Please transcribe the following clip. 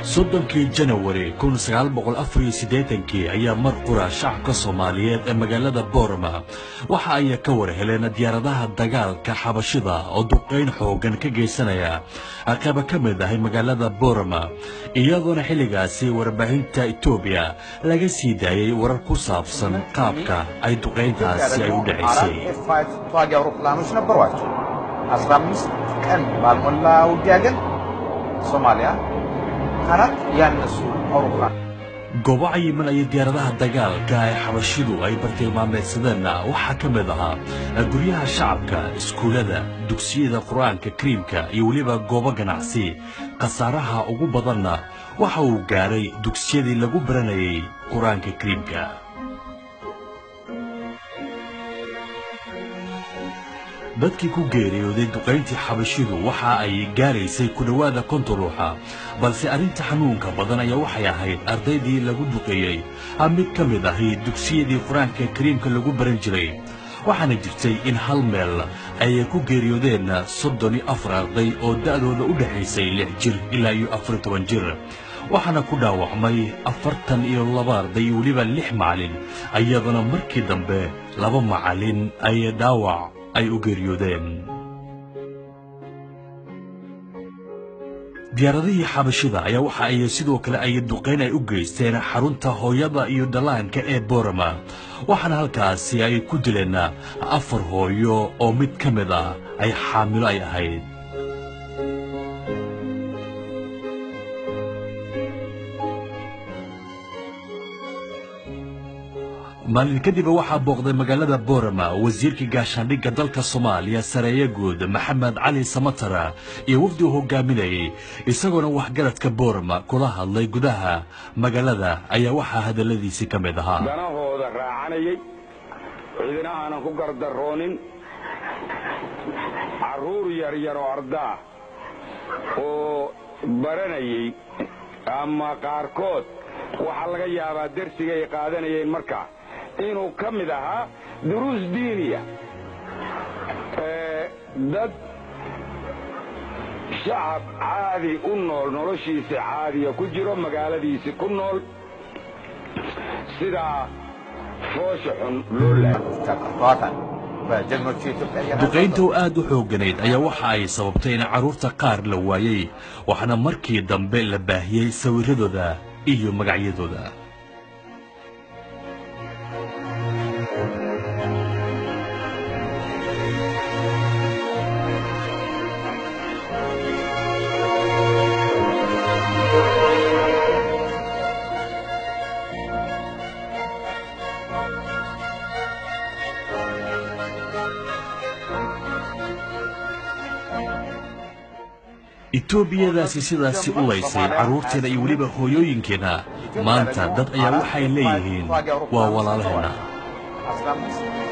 30kii Janawari 1984kii ayaa mar qura shacabka Soomaaliyeed ee magaalada Boorama waxa ay ka war heleen diyaaradaha dagaalka xabashida oo duqeyn xoogan ka geysanaya qaybo ka mid ah magaalada Boorama, iyadoona xilligaasi warbaahinta Itoobiya laga sii daayay warar ku saabsan qaabka ay duqeyntaasi ay u dhacaysay. F5 ተዋጊ አውሮፕላኖች ነበሯቸው። 15 ቀን ባልሞላ ውጊያ ግን ሶማሊያ ከአራት ያነሱ አውሮፕላን Goobo cayiman ayay diyaaradaha dagaalka ee xabashidu ay bartilmaameedsadeen waxaa ka mid ahaa guryaha shacabka, iskuullada, dugsiyada Qur-aanka Kariimka iyo weliba goobo ganacsi. Khasaaraha ugu badanna waxa uu gaaray dugsiyadii lagu baranayay Qur-aanka Kariimka. Dadkii ku geeriyooday duqayntii xabashidu waxa ay gaaraysay ku dhowaada 50 ruuxa, balse arrinta xanuunka badan ayaa waxay ahayd ardaydii lagu duqeeyey mid ka mid ahi dugsiyadii Qur-aanka Kariimka lagu baran jiray. Waxaana jirtay in hal meel ay ku geeriyoodeen 34 arday oo da'dooda u dhexaysay 6 jir ilaa iyo 14 jir, waxaana ku dhaawacmay 42 arday iyo weliba 6 macallin, iyaduna markii dambe 2 macallin ay dhaawac ay u geeriyoodeen. Diyaaradihii xabashida ayaa waxa ay sidoo kale ay duqeyn ay u geysteen xarunta hooyada iyo dhallaanka ee Boorama, waxaana halkaasi ay ku dileen 4 hooyo oo mid ka mid ah ay xaamilo ay ahayd. Maalin kadib waxaa booqday magaalada Boorama wasiirka gaashaandhigga dalka Soomaaliya, sareeye guud Maxamed Cali Samatara, iyo wafdi uu hogaaminayay, isagoona waxgaradka Boorama kula hadlay gudaha magaalada ayaa waxaa hadalladiisii ka mid ahaa: Danahooda raacanayay, cidina aanan ku gardarroonin, carruur yaryar oo ardaa oo baranayay ama qaarkood waxaa laga yaabaa dersiga ay qaadanayeen markaa inuu ka mid ahaa duruus diiniya, dad shacab caadi u nool, noloshiisa caadiya ku jiro, magaaladiisi ku nool, sidaa foosha xun loo laayay. ቀርተዋታል። በጀግኖቹ የኢትዮጵያ አየር ኃይል Duqaynta oo aad u xoogganayd ayaa waxa ay sababtay in carruurta qaar la waayey, waxaana markii dambe la baahiyey sawiradooda iyo magacyadooda. Etoobiyadaasi sidaasi u laysay carruurteena iyo weliba hooyooyinkeenna, maanta dad ayaa waxay leeyihiin waa walaalaheenna. 15